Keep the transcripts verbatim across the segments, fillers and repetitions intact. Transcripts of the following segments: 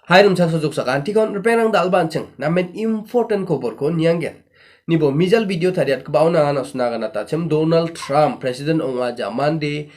Hai rimchaksoa joksa kantikon ripengrang dal·ba an·ching namen important koborko nianggen. Nibo mijal video tariatgipao nangan osna ganatachim Donald Trump president ong·a jamande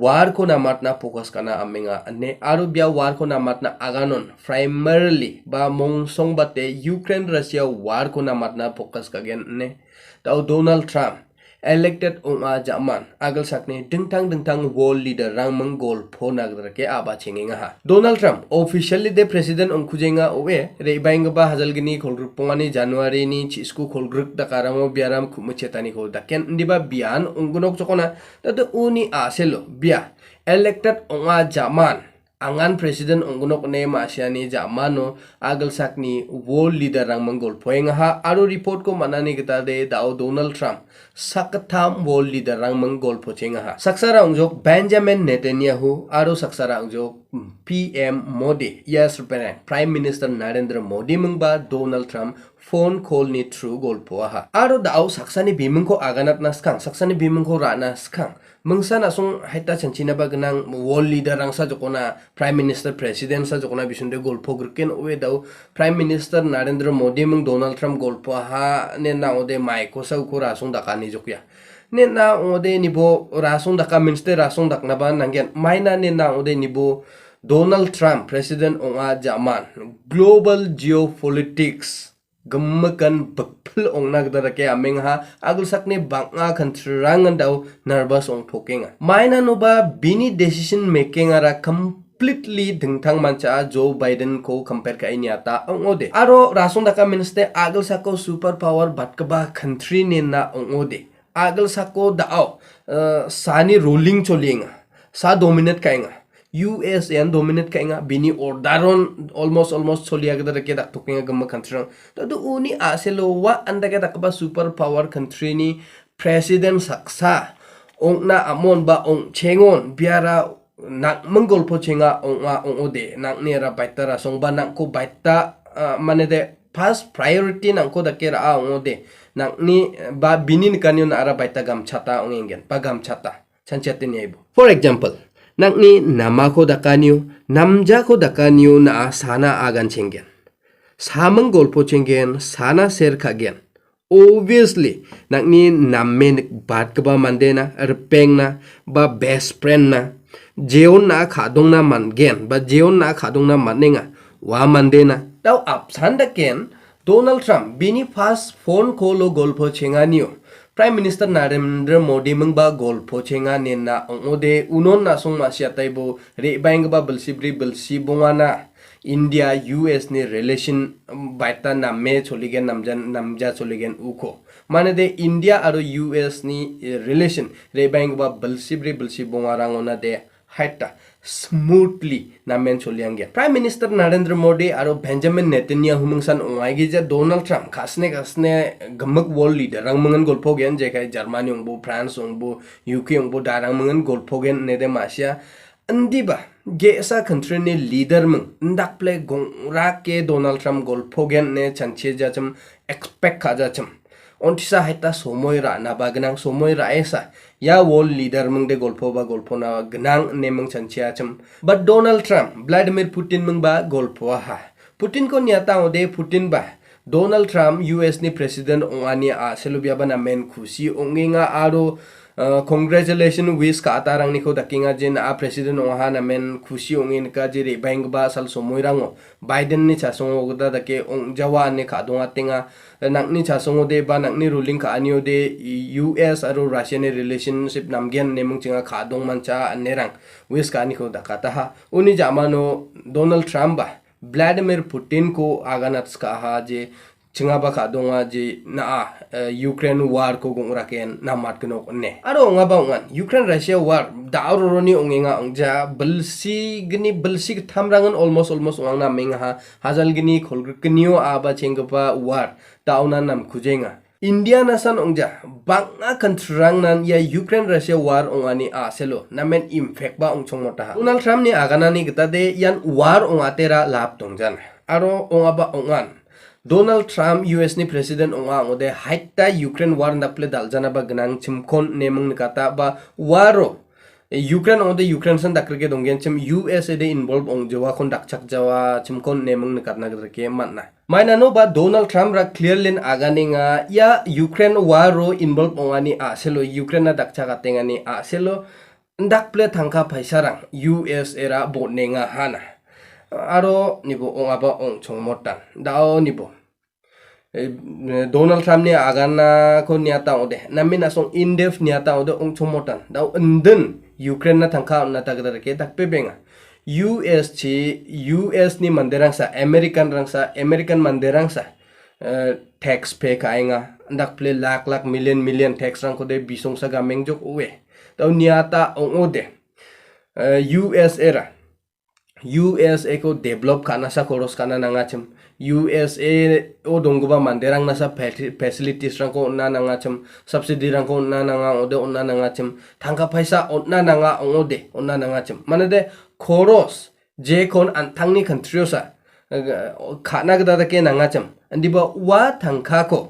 warko namatna fokus gana amenga ine aro bia warko namatna aganon primarily ba mongsongbate Ukraine Russia warko namatna fokus gagen ine. Dao Donald Trump elected ong·a jaman agilsakni dingtang dingtang world leader rangming golpo nagdake a·bachengengaha. Donald Trump officially de president ongkujenga oe re·baenggipa hajalgni kolgrikbongani January-ni chisku kolgrik dakaramo biaram ku·michetaniko daken indiba bian onggnok jokona dade uni a·selo bia elected ong·a jaman angan president onggnok ine ma·siani jamano agilsakni world leader rangming golpoengaha aro report-ko man·ani gita de dao Donald Trump sakgittam world leader rangming golpochengaha. Saksara ong·jok Benjamin Netanyahu aro saksara ong·jok P M Modi. Yes, Prime Minister Narendra Modi mingba Donald Trump phone call-ni through golpoaha. Aro dao saksani bimingko aganatna skang, saksani bimingko ra·na skang. Mingsa na·song haita chanchinaba gnang world leader rangsa jokona, Prime Minister, President sa jokona bisonde golpo griken oe dao Prime Minister Narendra Modi ming Donald Trump golpoaha ne na ode maiko sa uko rasong dakani jokya. Ne na ode nibo rasong daka minste rasong daknaba nanggen. Maina ne na ode nibo Donald Trump president ong·a jaman global geopolitics gimikan bikpil ong·na gita dake amengaha agilsakni bang·a country-rangan dao nervous ong·tokenga. Mainanoba bini decision making-ara completely dingtang mancha Joe Biden-ko compare ka·e niata ong·ode. Aro rasong daka minste agilsako super power batgipa country-ni na ong·ode. Agilsako dao, eh, sani ruling cholienga. Sa dominate ka·enga. U S ian dominate ka·enga, bini ordaron almost, almost solia gita dake daktokenga gimik country-rang. Tado uni a·selo ua andake dakgipa super power country-ni president saksa ong·na amon ba ong·chengon biara nang·ming golpochenga ong·a ong·ode, nang·ni ara baita rasong ba nang·ko baita, ah, mane de first priority nang·ko dake ra·a ong·ode, nang·ni ba bini nikanio na·ara baita gamchata ong·engen ba gamchata. Chanchiateni aibo. For example, nang·ni namako dakanio, namjako dakanio na·a sana aganchenggen. Saming golpochenggen, sana ser ka·gen. Obviously, nang·ni name nikbatgipa mandena, ripengna, ba best friend-na, jeon na·a ka·dongna man·gen, ba jeon na·a ka·dongna man·enga, ua mandena. Dao apsan daken, Donald Trump bini first phone call-o golpochenganio Prime Minister Narendra Modi mingba golpochenga nena ong·ode unon na·song ma·siataibo re·baenggipa bilsi bri bilsi bongana India U S-ni relation baita name choligen namja, namja choligen uko. Manede India aro U S-ni, eh, relation re·baenggipa bilsi bri bilsi bongarangona de haita smoothly namen cholianggen. Prime Minister Narendra Modi aro Benjamin Netanyahu mingsan ong·aigija Donald Trump kasne kasne gimik world leader rang mingin golpogen jekai Germany ong·bo, France ong·bo, U K ong·bo darang mingin golpogen nede ma·sia. Indiba ge·sa country-ni leader ming indakple gongrake Donald Trump golpogen ne chanchie jachim expect ka·jachim. Ontisa haita somoi ra·naba gnang, somoi ra·esa. Ia world leader mingde golpo ba golpona gnang ine ming chanchiachim. But Donald Trump, Vladimir Putin mingba golpoaha. Putin-ko niata ong·ode Putin ba Donald Trump U S-ni president ong·ani a·selo biaba namen kusi ong·enga aro, uh, congratulation wish ka·atarangniko dakenga je na·a president ong·aha namen kusi ong·e nika je re·baenggipa sal somoirango Biden-ni chasongo gita dake ong·jawa ine ka·dongatenga. Nang·ni chasongode ba nang·ni ruling ka·aniode U S aro Russia-ni relationship namgen ine mingchenga ka·dongmancha inerang wish ka·aniko dakataha. Uni ja·mano Donald Trump ba Vladimir Putin-ko aganatskaha je chingaba ka·donga je na·a, eh, Ukraine war-ko gong·raken namatgnok ine. Aro ong·aba ong·an Ukraine Russia war da·o roroni ong·enga ong·ja bilsigni bilsi gittamrangan almost almost ong·angna amengaha. Hajalgni kolgrikgnio a·bachenggipa war da·ona namkujenga. India nasan ong·ja, bang·a country-rangnan ia Ukraine Russia war ong·ani a·selo namen impact ba ong·chongmotaha. Donald Trump-ni aganani gitade ian war ong·atera lap dongjan. Aro ong·aba ong·an. Donald Trump U S-ni president ong·a ong·ode haita Ukraine war indakple dal·janaba gnang chimkon neming nikata ba waro Ukraine ong·ode Ukraine san dakrike donggenchim U S A de involve ong·jawakon dakchakjawachimkon neming nikatna gita rike man·a. Mainano ba Donald Trump ra clearly aganenga ia Ukraine war-o involve ong·ani a·selo Ukraine-na dakchakatengani a·selo indakple tangka paisarang U S A ra bon·enga hana. Aro nibo ong·aba ong·chongmotan. Dao nibo. Eh, Donald Trump-ni aganako niata ong·ode. Namen asong in-depth niata ong·ode ong·chongmotan. Dao indin Ukraine-na tangka on·ata gita rike dakbebenga. U S chi, U S-ni manderangsa, American-rangsa, American manderangsa, eh, tax pay ka·enga. Indakple lak lak, million million tax-rangkode bisongsa gamengjok oe. Dao niata ong·ode. Eh, U S A ra. U S A ko develop ka·nasa koros ka·na nangachim. U S A o donggipa manderangnasa faci-, facilities-rangko on·na nangachim. Subsidy-rangko on·na nanga ong·ode on·na nangachim. Tangka paisa on·na nanga ong·ode on·na nangachim. Manade koros jekon an·tangni country-osa, eh, ka·na gita dake nangachim. Indiba ua tangkako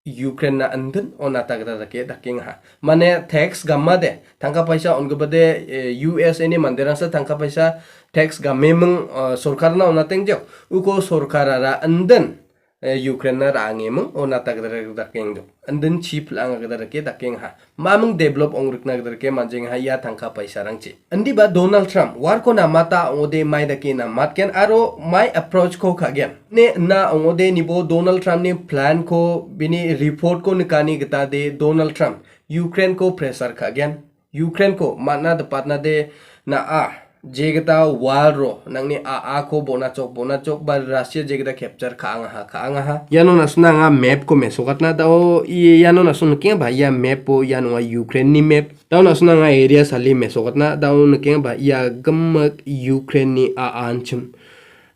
Ukraine-na indin on·ata gita dake dakengaha. Mane tax gamade, tangka paisa ongipade, eh, U S A-ni manderangsa tangka paisa tax gameming, eh, sorkarna on·atengjok. Uko sorkarara indin, eh, Ukraine-na ra·angeming on·ata gita dake dakengjo. Indin chip la·anga gita dake dakengaha. Maming develop ong·rikna gita dake man·jengaha ia tangka paisarangchi. Indiba Donald Trump warko namata ong·ode mai dake namatgen aro mai approach-ko ka·gen. Ne ina ong·ode nibo Donald Trump-ni plan-ko bini report-ko nikani gita de Donald Trump Ukraine-ko pressure ka·gen. Ukraine-ko man·na dipatna de na·a. Jegita wall-ro nangni a·ako bonachok, bonachok ba Russia jegita capture ka·angaha, ka·angaha. Iano na·sina anga map-ko mesokatna dao, i-, iano na·sina nikenga ba ia map-o ian ong·a Ukraine-ni map. Dao na·sina anga area sali mesokatna dao nikenga ba ia gimik Ukraine-ni a-, anchim.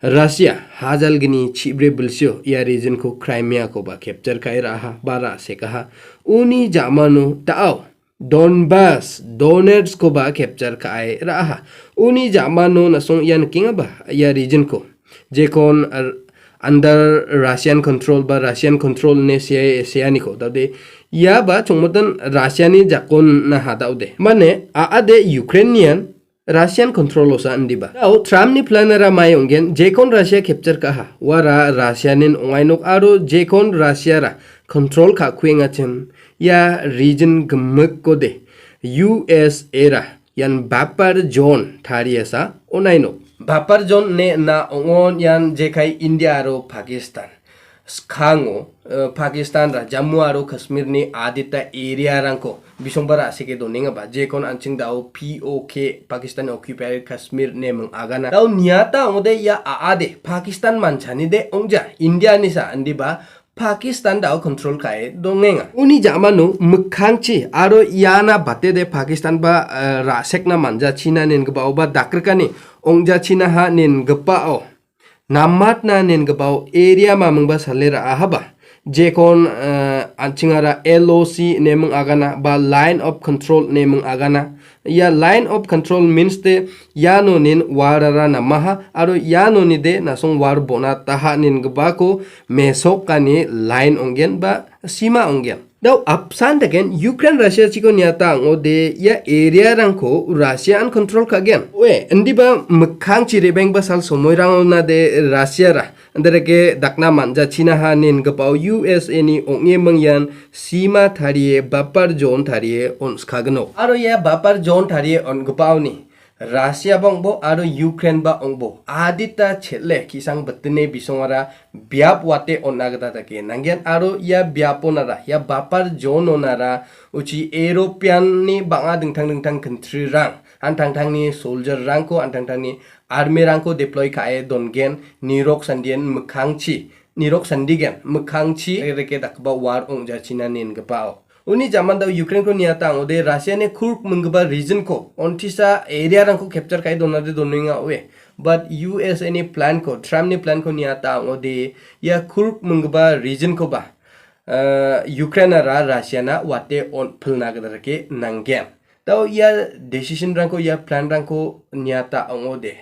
Russia hajalgni chibri bilsio ia region-ko Crimea-koba capture ka·e ra·aha ba ra·sekaha. Uni ja·mano dao Donbas, Donetsk-koba capture ka·e ra·aha. Uni ja·mano na·song ia nikengaba, ia region-ko. Jekon, ar-, under Russian control ba Russian control ine sea-, seaniko. Daode, iaba chongmotan Russia-ni jakon naha daode. Mane, a·ade Ukrainian Russian control-osa indiba. Dao Trump-ni plan-ara mai ong·gen, jekon Russia capture ka·aha. Uara Russia-nin ong·ainok aro jekon Russia-ra control ka·kuengachim. Ia region gimikkode U S A-ra ian buffer zone tariasa on·ainok. Buffer zone ine na ong·on ian jekai India aro Pakistan. Skango, eh, Pakistan-ra Jammu aro Kashmir-ni adita area-rangko bisongba ra·seke donengaba, jekon an·ching dao P O K, Pakistan Occupied Kashmir ine ming agana. Dao niata ong·ode ia a·ade Pakistan manchani de ong·ja, India-nisa indiba Pakistan dao control ka·e dongenga. Uni ja·mano mikkangchi aro iana batede Pakistan ba, eh, ra·sekna man·jachina nenggipaoba dakrikani ong·jachinaha nenggipao namatna nenggipao area mamingba sale ra·ahaba. Jekon, eh, an·chingara L O C ine ming agana ba Line of Control ine ming agana. Ia Line of Control means de iano nin warara namaha aro iano nide na·song war bona taha nengipako mesokani line ong·gen ba sima ong·gen. Dao apsan dagen Ukraine Russia chiko niata ong·ode ia area-rangko Russia-an control ka·gen. Oe, indiba mikkangchi rebengba sal somoirangona de Russia-ra andareke dakna man·jachinaha nengipao U S A-ni ong·eming ian sima tarie buffer zone tarie on·skagino. Aro ia buffer zone tarie on·gipaoni Russia ba ong·bo aro Ukraine ba ong·bo adita chel·e ki·sang bitine bisongara biap wate on·na gita dake nanggen aro ia biaponara, ia buffer zone-onara uchi European-ni bang·a dingtang dingtang country-rang, an·tangtangni soldier-rangko, an·tangtangni army-rangko deploy ka·e dongen, nirok sandien mikkangchi, nirok sandigen mikkangchi reke dakgipa war ong·jachina nengipao. Uni ja·mando Ukraine-ko niata ong·ode Russia-ni Kursk minggipa region-ko, ontisa area-rangko capture ka·e donade donenga oe. But U S A-ni plan-ko, Trump-ni plan-ko niata ong·ode ia Kursk minggipa region-koba, eh, Ukraine-ara Russia-na wate on-, pilna gita dake nanggen. Dao ia decision-rangko, ia plan-rangko niata ong·ode.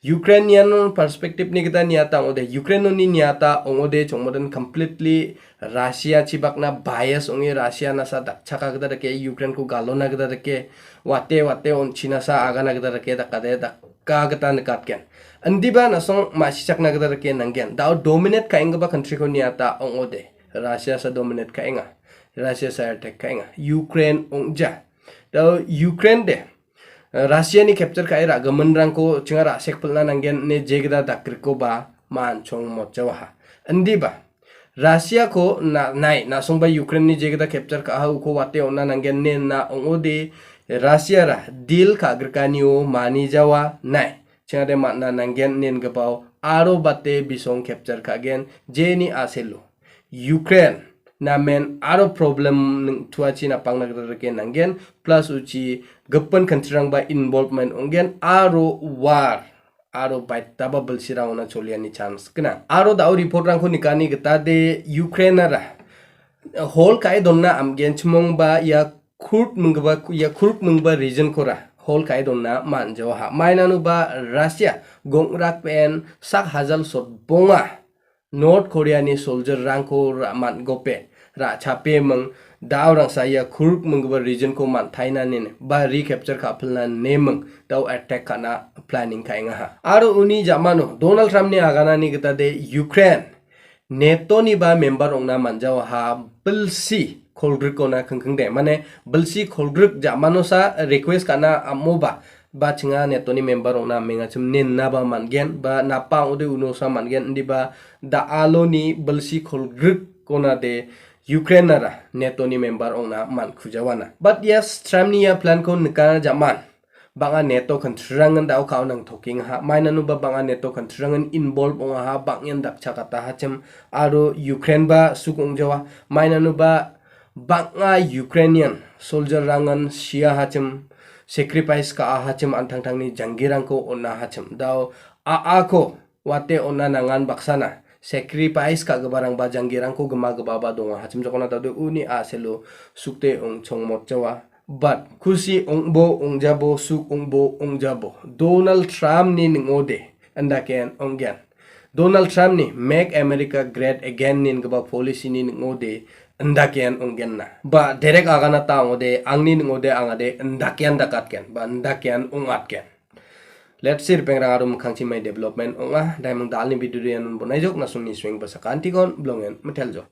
Ukrainian perspective-ni gita niata ong·ode, Ukraine-oni niata ong·ode, chongmoden completely Russia chibakna bias ong·e Russia nasa dakchaka gita dake, Ukraine-ko galona gita dake, wate wate on·chinasa agana gita dake dakade daka gita nikatgen. Indiba nasong ma·sichakna gita dake nanggen. Dao dominate ka·enggipa country-ko niata ong·ode, Russia sa dominate ka·enga. Russia sa attack ka·enga. Ukraine ong·ja. Dao Ukraine de Russia-ni capture ka·e ra·giminrangko chinga ra·sek pilna nanggen ine jegita dakrikoba man·chong motjawaha. Indiba, Russia-ko na-, nai, na·songba Ukraine-ni jegita capture ka·aha uko wate on·na nanggen ine na ong·ode, Russia-ra deal ka·grikanio manijawa nai. Chingade man·na nanggen ine ingipao aro bate bisong capture ka·gen jeni aselo. Ukraine namen aro problem ning-, tuachi napangna gita dake nanggen, plus uchi gipin country-rangba involvement ong·gen, aro war, aro baitaba bilsirangona choliani chance gnang. Aro dao report-rangko nikani gita de Ukraine-ara hol ka·e donna am·genchimongba ia Kurk minggipa, ia Kurk minggipa region-kora hol ka·e donna man·jawaha. Mainanuba Russia gongrak pen sak hajal sotbonga North Korea-ni soldier-rangko ra-, man·gope, ra·chape ming, daorangsa ia Kurk minggipa region-ko man·taina nen, ba recapture ka·pilna neming, dao attack ka·na planning ka·engaha. Aro uni ja·mano Donald Trump-ni aganani gita de Ukraine NATO-ni ba member ong·na man·jawaha bilsi kolgrikona kingkingde. Mane bilsi kolgrik ja·manosa request ka·na am·oba, ba chinga NATO-ni member ong·na mengachim nenaba man·gen, ba napa ong·ode unosa man·gen, indiba da·aloni bilsi kolgrikona de Ukraine-ara NATO-ni member ong·na man·kujawana. But yes, Trump-ni ia plan-ko nika ja·man. Bang·a NATO country-rangan da·o ka·o nangtokengaha. Mainanuba bang·a NATO country-rangan involve ong·aha, bang·en dakchakatahachim aro Ukraine-ba suk ong·jawa. Mainanuba bang·a Ukrainian soldier-rangan siahachim, sacrifice ka·ahachim, an·tangtangni janggirangko on·ahachim. Da·o a·ako wate on·na nangan baksana sacrifice ka·giparangba janggirangko gima gipaba donga. Hachim jokona tade uni a·selo sukde ong·chongmotjawa. But kusi ong·bo ong·jabo, suk ong·bo ong·jabo. Donald Trump-ni ning·ode indaken ong·gen. Donald Trump-ni Make America Great Again-ni ning·gipa policy-ni ning·ode indaken ong·genna. Ba derek aganata ong·ode, angni ning·ode angade indaken dakatgen, ba indaken ong·atgen. Let's see, ripengrang aro mikkangchi mai development ong·a. Daimang dalni video ian bonaijok, nasongni swing ba sakantikon blongen meteljok.